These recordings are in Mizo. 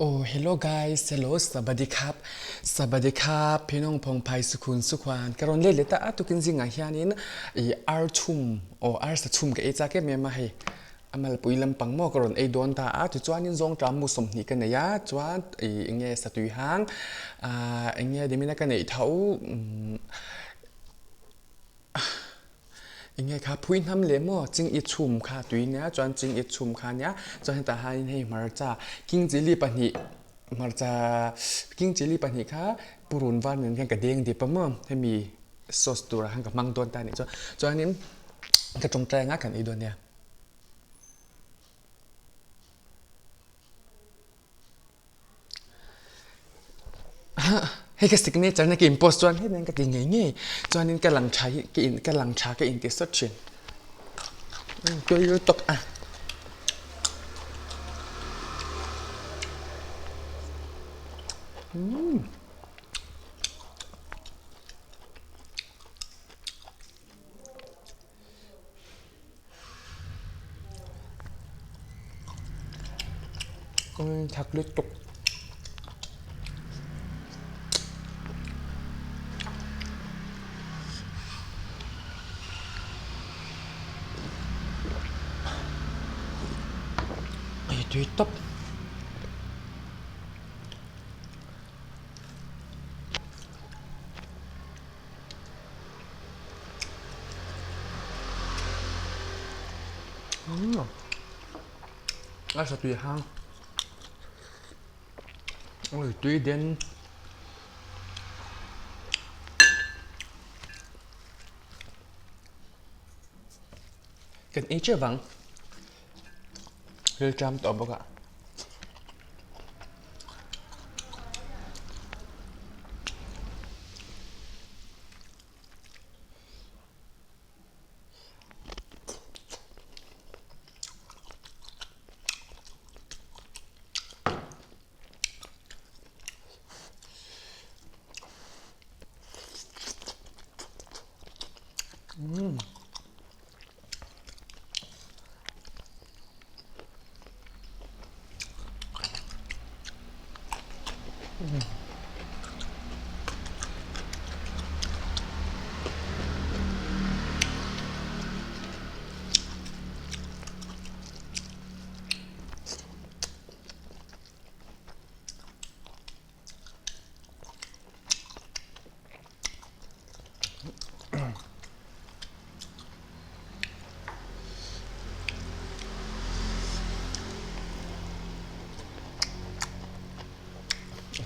Oh hello guys hello sabadi khap sabadi khap phinong phong phai sukhun sukhwan ka ron le le ta a tukin zinga hianin i ar chum o ar sa chum ka e cha ke me ma hei amal pui lampang maw ka rawn ei dawn ta a tichuanin zawngṭam mu 20 ka nei a chuan ih eng nge satui hang ah eng nge nimina ka neih tho eng nge kha phui hnam leh maw ching i chhum kha tui nia chuan ching i chhum kha nia chuan hetah hianin hei hmarcha king chilli pahnih hmarcha king chilli pahnih kha purun var nen hian ka deng dip a maw hemi sauce turah khan ka hmang dawn ta a nih chuan chuanin ka tawngtai anga kan ei dawn nia. Hei ka signature na ka in post chuan hetiang ka ti ngei ngei chuanin ka lang tha hi ka in ka lang tha ka inti sawt thin tui lutuk a. Thak lutuk. Ei tui tawp. A sa tui hang ui tui den kan ei che vang rilṭam tawh bawk a.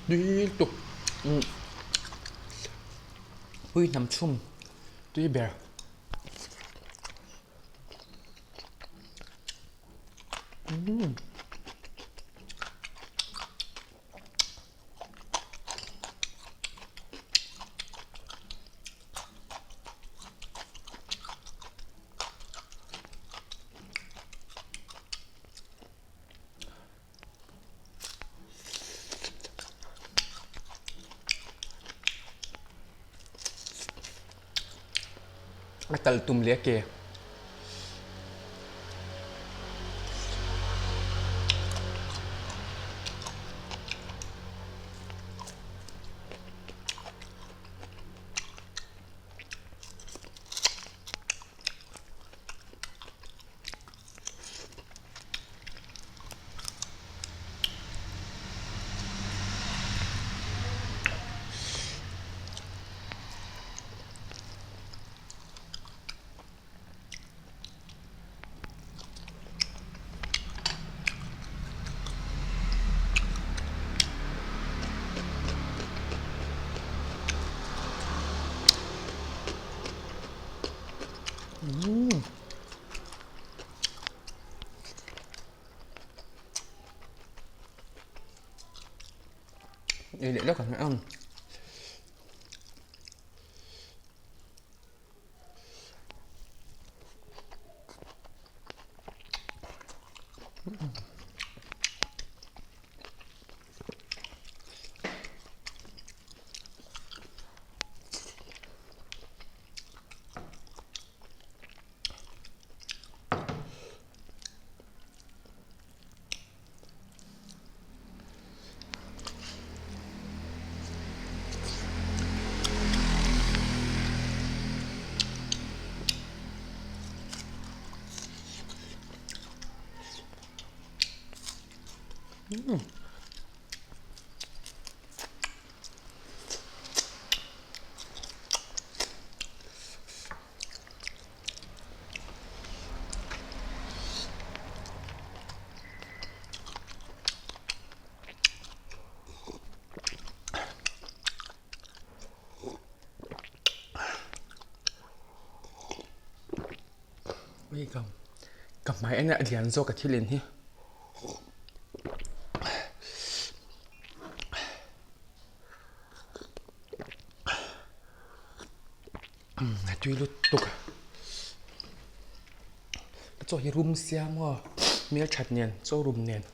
Tui tuk pui hnam chhum tui ber. A tal tum leh a ke. Ei leh lawk ang ang. Ui ka ka hmai ania a lian zawk a thil in hi. A tui lutuk a. Ka chaw hi rum sia maw hmelthat nen chaw rum nen.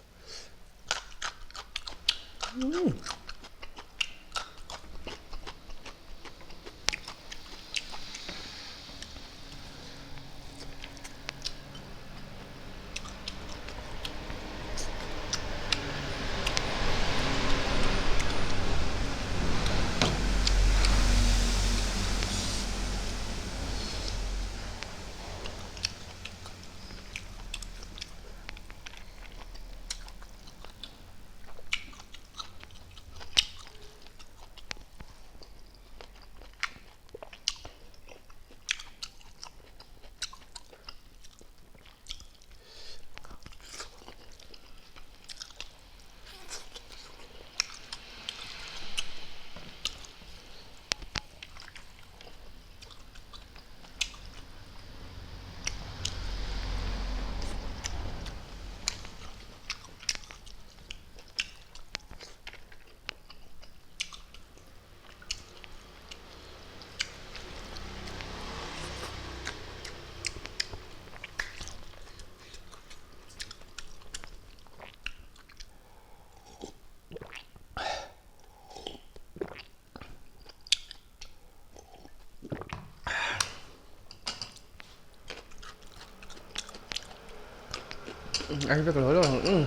Ei vek lo lo ang umm.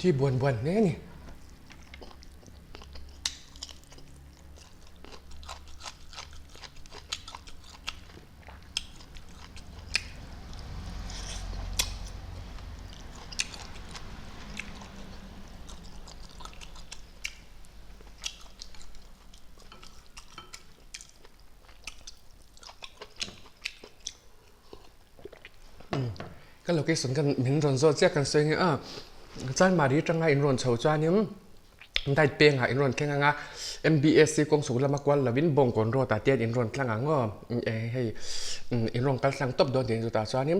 Thi buan buan hle a ni. Ka location khan min rawn zawt chiah kan sawi nge a Chanmari atanga in rawn chho chuanin diet pengah in rawn thleng ang a M_B_S kawng chhuk lama kual lovin Bawngkawn road ah te hian in rawn tlang ang aw hei in rawn kal tlang tawp dawn tiin chutah chuanin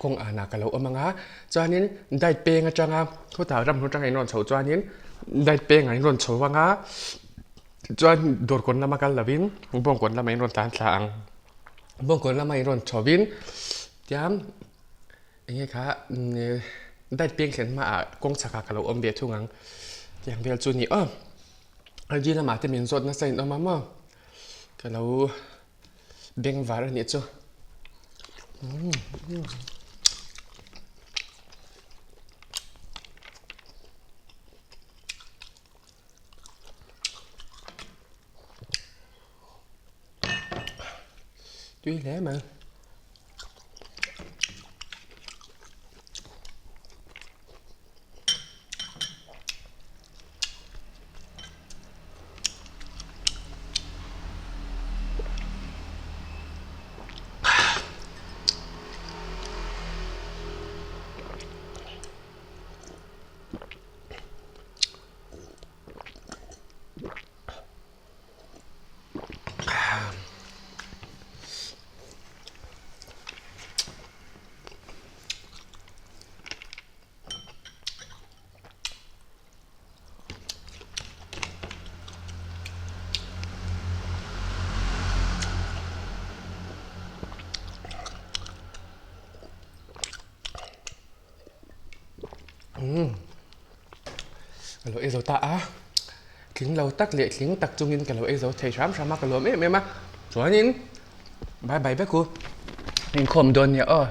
kawng anah ka lo awm ang a chuanin diet peng atanga khawtah ramhnu atanga in rawn chho chuanin diet pengah in rawn chho ang a chuan dawrkawn lama kal lovin Bawngkawn lamah in rawn tlan thla ang. Bawngkawn lama in rawn chhovin tiang eng nge kha diet peng thlen hmaah kawng chhakah ka lo awm ve thung ang tiang vel chu a ni aw. IG lamah te min zawt nasa in awm a maw ka lo beng var a nih chu. Tui hle mai. Umm ka lo ei zo ta a, tling lo tak leh tling tak chungin ka lo ei zo thei hram hram a, ka lawm em em a. Chuanin bye bye vek u, inkhawm dawn nia aw.